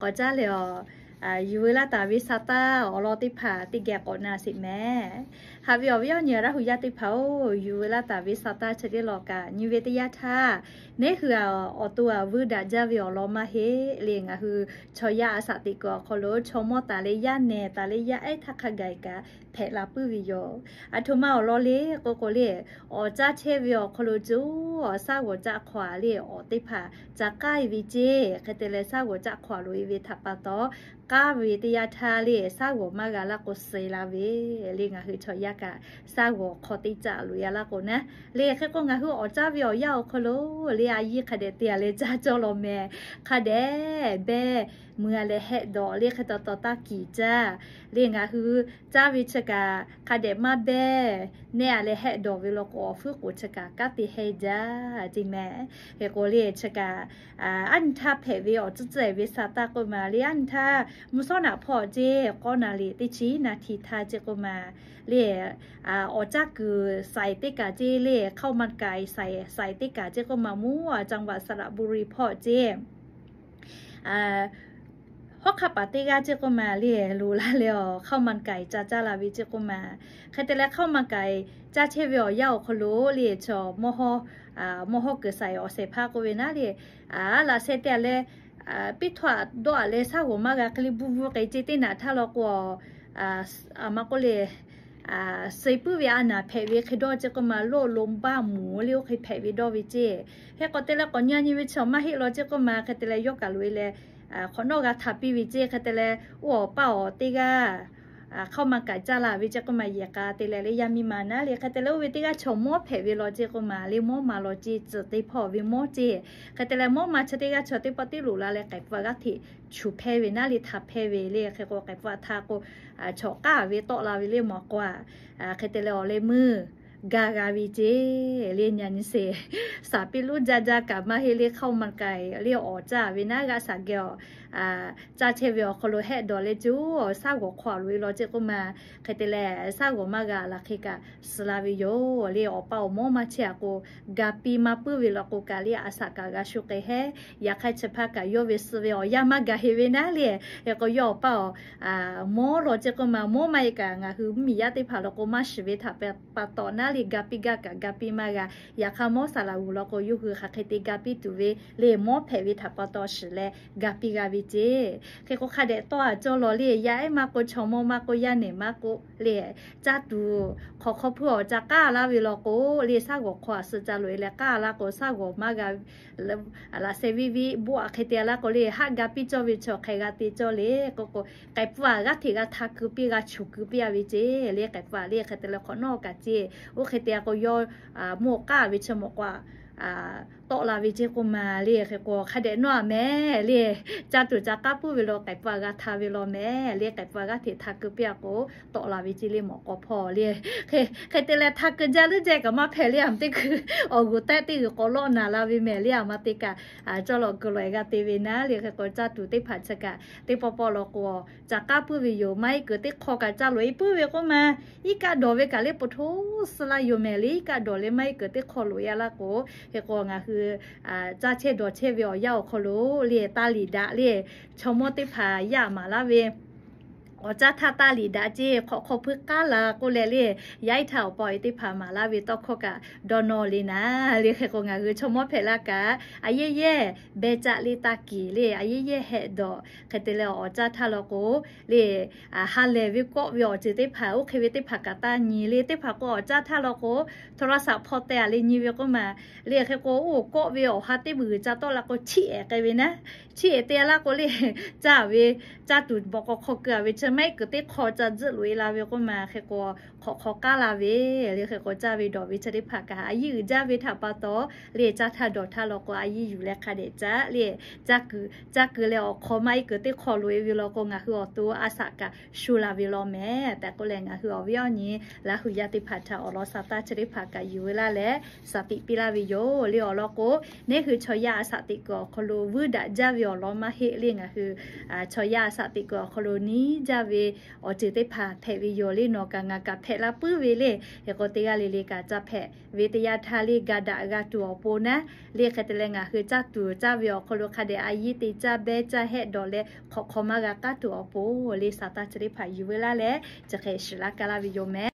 k'awꞈ caˇ leh awˬ, yuˬ veu laˇ taˍ ve sa taˇ awˬ lawn teˇ hpaˍ teˇ geh k'awꞈ na sheˍ mehˍ. Haꞈ ve awˬ viˉ awˬ nyi Laˇ hu yaˇ teˇ hpaˍ-oˬ, yuˬ veu laˇ taˍ ve sa taˇ chi teˇ lawn kaꞈ nyi ve teˇ yanˇ htaˇ, neˇ hui-a, awˬ to-a vuiˇ daꞈ jaˇ ve awˬ lawn maˇ heˆ le. Ngaˬ hui chaw yaˇ a shaꞈ teꞈ kuiˬ awˬ hk'aw lo chaw mawˇ taˍ leh yaˇ nehˬ taˍ leh yaˇ ehˉ htaˇ hk'a gaˬ kaꞈ hpehꞈ la puiˉ ve yoˬ. Aˬ htoꞈ ma awˬ lawn le k'oˆ k'o le, awˬ caˇ chehˇ ve awˬ hk'aw lo coˬ, awˬ shaˉ g'awˬ caˆ hk'aw-a le awˬ teˇ hpaˍ ca k'aˉ-e ve ceˇ. Hk'e te leh shaˉ g'awˬ caˆ hk'aw-a loꞈ-e ve htaꞈ pa taw, k'aˉ ve teˇ yanˇ htaˇ le shaˉ g'awˬ maˇ g'a laˇ k'o suh la ve le. Ngaˬ hui chaw yaˇ kaꞈ shaˉ g'awˬ hk'aw teˇ caˆ loꞈ-e laˇ k'o naˉ le. Hk'e k'o ngaˬ hui awˬ caˇ ve awˬ yanˇ awˬ hk'aw lo le a yiˇ hk'a dehꞈ te-a leh caˇ cawˇ law mehˍ. Hk'a dehꞈ behˇ mui-a leh hehˆ dawꞈ le hk'e taw taw taˇ kiˍ caˇ le. Ngaˬ hui caˇ ve chi kaꞈ hk'a dehꞈ maˇ behˇ, nehˆ-a leh hehˆ dawꞈ ve law k'o awˬ fuiˉ k'oˍ chi kaꞈ kanˉ te hehˇ jaˇ ceˇ mehˍ. Hk'e k'o le chi kaꞈ aˉ nyi htaˇ hpehꞈ ve awˬ tcuhˉ tcuhˉ-e ve sa taˇ k'oˆ ma le, aˉ nyi htaˇ mvuhˇ shawˉ naꞈ hpawˇ ceˇ k'awˇ naˍ riˍ teˇ chi naˍ htiˍ htaˇ ceˇ k'oˆ ma le, awˬ caˇ kuiˬ saiˍ teˇ kaꞈ ceˇ le, ข้าวมันไก่ saiˍ saiˍ teˇ kaꞈ ceˇ k'oˆ ma mvuhˇ จังหวัดสระบุรี hpawˇ ceˇ hawˉ hk'aˆ paˍ teˇ g'aˇ ceˇ k'oˆ ma le, loꞈ la leh awˬ ข้าวมันไก่ ca caˇ la ve ceˇ k'oˆ ma. Hk'e te leh ข้าวมันไก่ caˇ chehˇ ve awˬ yanˇ awˬ hk'aw lo le chaw mawˇ hawˉ kuiˬ saiˍ awˬ shehˍ hpaˇ k'oˆ ve naˉ le, laꞈ sheh te-a leh, piˇ htawˇ dawˇ-a leh shaˉ g'awˬ maˇ g'a hk'e le buˇ buˇ k'e ceˇ teˇ naꞈ htaˇ law k'o, a ma k'oˆ le, suh puiˉ ve a naˍ hpehꞈ ve hk'e dawˇ ceˇ k'oˆ ma, โรคลมบ้าหมู le oˇ hk'e hpehꞈ ve dawˇ ve ceˇ. Hk'e k'awꞈ te leh k'awꞈ nyi nyi ve chaw maˇ heˆ law ceˇ k'oˆ ma. Hk'e te leh yawˇ kaꞈ loꞈ-e leh hk'awꞈ nawˉ g'a htaꞈ piˇ ve ceˇ. Hk'e te leh oˇ awˬ paˇ awˬ teˇ g'aˇ ข้าวมันไก่ caˇ la ve ceˇ k'oˆ ma, yehˬ k'a te leh le yaˇ miˇ ma naˉ le. Hk'e te leh oˇ ve teˇ g'aˇ chaw mawˇ hpehꞈ ve law ceˇ k'oˆ ma le, mawˇ ma law ceˇ, tcuhˬ te hpawˇ ve mawˇ ceˇ. Hk'e te leh mawˇ ma chi teˇ g'aˇ chaw teˇ pawˆ tiˉ loꞈ la leh k'ehˍ hpfuhˇ g'aˇ hteꞈ chuˬ hpehˇ ve naˉ le, htaꞈ hpehˇ ve le. Hk'e k'o k'ehˍ hpfuhˇ htaˇ k'o, chaw k'aˉ ve tawˆ la ve le mawˬ k'o-a. Hk'e te leh awˬ leh meuˇ ga g'a ve ceˇ le, nyi nyi sheˍ. Saˍ piˇ luˉ jaˇ jaˇ kaꞈ maˇ heˆ le, ข้าวมันไก่ le awˬ caˇ ve naˉ g'aˇ shaˍ geh awˬ caˇ chehˇ ve awˬ hk'aw lo hehˆ dawˬ leh coˬ, shaˉ g'awˬ hk'aw-a loꞈ-e law ceˇ k'oˆ ma. Hk'e te leh shaˉ g'awˬ maˇ g'a laˬ hk'e kaꞈ suh la ve yoˬ le. Awˬ paˇ awˬ mawˇ maˇ chehˇ-a k'o, ga piˇ maˇ puiˉ ve law k'o kaꞈ le a shaꞈ kaꞈ g'a shu k'ai hehˉ. Yaꞈ hk'aˇ chi hpaˇ kaꞈ yawˇ ve suh ve awˬ yanˇ maˇ gaˬ heˆ ve naˉ le. Hk'e k'o yawˇ awˬ paˇ awˬ mawˇ law ceˇ k'oˆ ma, mawˇ maˇ heˆ kaꞈ ngaˬ hui mvuhˇmiˬ yaˇ teˇ hpaˍ law k'o maˇ shiˍ ve htaꞈ pa taw naˉ le, ga piˇ gaˇ kaꞈ ga piˇ maˇ g'a. Yaꞈ hk'aˇ mawˇ saˍ laꞈ g'uˬ law k'o yawˇ hui hk'aˬ hk'e te ga piˇ tuˬ ve le, mawˇ hpehꞈ ve htaꞈ pa taw shiˍ leh ga piˇ g'a ve ceˇ. Hk'e k'o hk'a dehꞈ tawˆ-a cawˇ law le, yaˇ ehˉ maˇ k'o, chaw mawˇ maˇ k'o, yaˇ nehˬ maˇ k'o le, caˇ tuˬ hk'awꞈ hk'aw hpuiˇ awˬ ca k'aˉ laˇ ve law k'o le, shaˉ g'awˬ hk'aw-a suh ca loꞈ-e leh k'aˉ laˇ k'o, shaˉ g'awˬ maˇ g'a laꞈ sheh viˇ viˇ boˆ-a hk'e te laˇ k'o le, haˆ ga piˇ cawˇ ve chaw hk'e g'a te cawˇ le k'oˆ k'o, k'ehˍ hpfuhˇ-a g'aˇ hteꞈ g'a hta keu piˇ g'a chuˬ keu piˇ-a ve ceˇ le. K'ehˍ hpfuhˇ-a le hk'e te leh hk'awꞈ nawˉ kaꞈ ceˇ, oˇ hk'e te-a k'o yawˇ mawˇ k'aˉ ve chi mawˬ k'o-a tawˆ la ve ceˇ k'oˆ ma le. Hk'e k'o hk'a dehꞈ nawˇ-a mehˍ le, caˇ tuˬ ca k'aˉ puiˉ ve law k'ehˍ hpfuhˇ-a g'a hta ve law mehˍ le, k'ehˍ hpfuhˇ-a g'aˇ hteꞈ hta keu piˇ-a k'o tawˆ la ve ceˇ le mawˬ k'aw hpawˇ le. Hk'e te leh hta keu jaˇ leuˉ jaˇ kaꞈ maˇ hpehꞈ le, a teˇ hkui awˬ g'uˬ tehˆ teˇ g'uˬ k'awꞈ lawˆ naˍ la ve mehˍ le, a ma te kaꞈ cawˇ lawꞈ keu lawꞈ-e g'a te ve naˉ le. Hk'e k'o caˇ tuˬ teˇ hpaˍ chi kaꞈ teˇ pawˆ pawˆ law k'o ca k'aˉ puiˉ ve yoˬ. Maˇ iˉ kuiˬ teˇ hk'aw kaꞈ ca loꞈ-e puiˉ ve k'oˆ ma, iˉ kaˆ dawˬ ve kaꞈ le po hto suh laˇ yoˬ mehˍ le, iˉ kaˆ dawˬ leh maˇ iˉ kuiˬ teˇ hk'aw loꞈ-e laˇ k'o, hk'e k'o ngaˬ hui caˇ chehˇ dawˬ chehˇ ve awˬ yanˇ awˬ hk'aw lo le taˇ liꞈ daꞈ le, chaw mawˇ teˇ hpaˍ yaˇ maˍ laˇ ve awˬ caˇ htaˇ taˇ liꞈ daꞈ ceˇ, hk'awꞈ hk'aw hpuiˇ k'aˉ la k'oˆ leh le, yaˇ iˉ htaˇ awˬ pa awˬ e teˇ hpaˍ maˍ laˇ ve tawˇ hkawˇ kaꞈ dawˇ nawˇ le naˉ le. Hk'e k'o ngaˬ hui chaw mawˇ hpehꞈ laˇ kaꞈ a yehˇ yehˇ behˇ caˆ le taˇ kiˍ le, a yehˇ yehˇ hehˆ dawˬ hk'e te leh awˬ caˇ htaˇ law k'o le, ha lehˬ ve kawˆ ve awˬ ceuˬ teˇ hpaˍ oˇ hk'e ve teˇ hpaˍ kaꞈ taˇ nyi le. Teˇ hpaˍ k'o awˬ caˇ htaˇ law k'o โทรศัพท์ hpawˇ teh-a leh nyi ve k'oˆ ma le. Hk'e k'o oˇ kawˆ ve awˬ ha teˇ beuˬ ca tawˆ la k'o chiˇ ehˍ k'ai ve naˉ, chiˇ ehˍ te laˇ k'o le, caˇ ve caˇ tuˬ bawˬ k'aw hk'aw keu-a ve chi maˇ iˉ kuiˬ teˇ hk'aw ca tzuhˆ loꞈ-e la ve k'oˆ ma. Hk'e k'o hk'awꞈ hk'aw k'aˉ la ve le. Hk'e k'o caˇ ve dawˬ ve chi teˇ hpaˍ kaꞈ a yiˇ uiˍ jaˇ ve htaꞈ pa taw le, caˇ htaˇ dawˬ htaˇ law k'o a yiˇ yuˬ leh hk'a dehꞈ caˇ le, caˇ keu caˇ keu leh awˬ hk'aw maˇ iˉ kuiˬ teˇ hk'aw loꞈ-e ve law k'o ngaˬ hui awˬ to a shaꞈ kaꞈ shu la ve law mehˍ tehꞈ k'oˆ leh, ngaˬ hui awˬ viˉ awˬ nyi Laˇ hu yaˇ teˇ hpaˍ htaꞈ awˬ lawn sa taˇ chi teˇ hpaˍ kaꞈ yuˬ ve laˇ leh shaˍ tiꞈ piˇ laˇ ve yoˬ le. Awˬ lawn k'o, neˇ hui chaw yaˇ a shaꞈ teꞈ kuiˬ awˬ hk'aw lo vuiˇ daꞈ jaˇ ve awˬ lawn maˇ heˆ le. Ngaˬ hui chaw yaˇ a shaꞈ teꞈ kuiˬ awˬ hk'aw lo niˉ jaˇ ve awˬ ceuˬ teˇ hpaˍ hpehꞈ ve yoˬ le. Nawˬ kaꞈ ngaˬ kaꞈ hpehꞈ la puiˉ ve le. Hk'e k'o teˇ g'aˇ le le kaꞈ ca hpehꞈ ve teˇ yanˇ htaˇ le ga daꞈ g'a tuˬ awˬ pon naˉ le. Hk'e te leh ngaˬ hui caˇ tuˬ caˇ ve awˬ hk'aw lo hk'a dehꞈ a yiˉ te caˇ behˇ caˇ hehˆ dawˬ leh hk'awꞈ hk'aw maˇ g'a k'aˉ tuˬ awˬ pon le, Saˍtanˍ chi teˇ hpaˍ yuˬ veu laˇ leh chi hk'e shiˍ laˇ kaˇ laˇ ve yoˬ meh.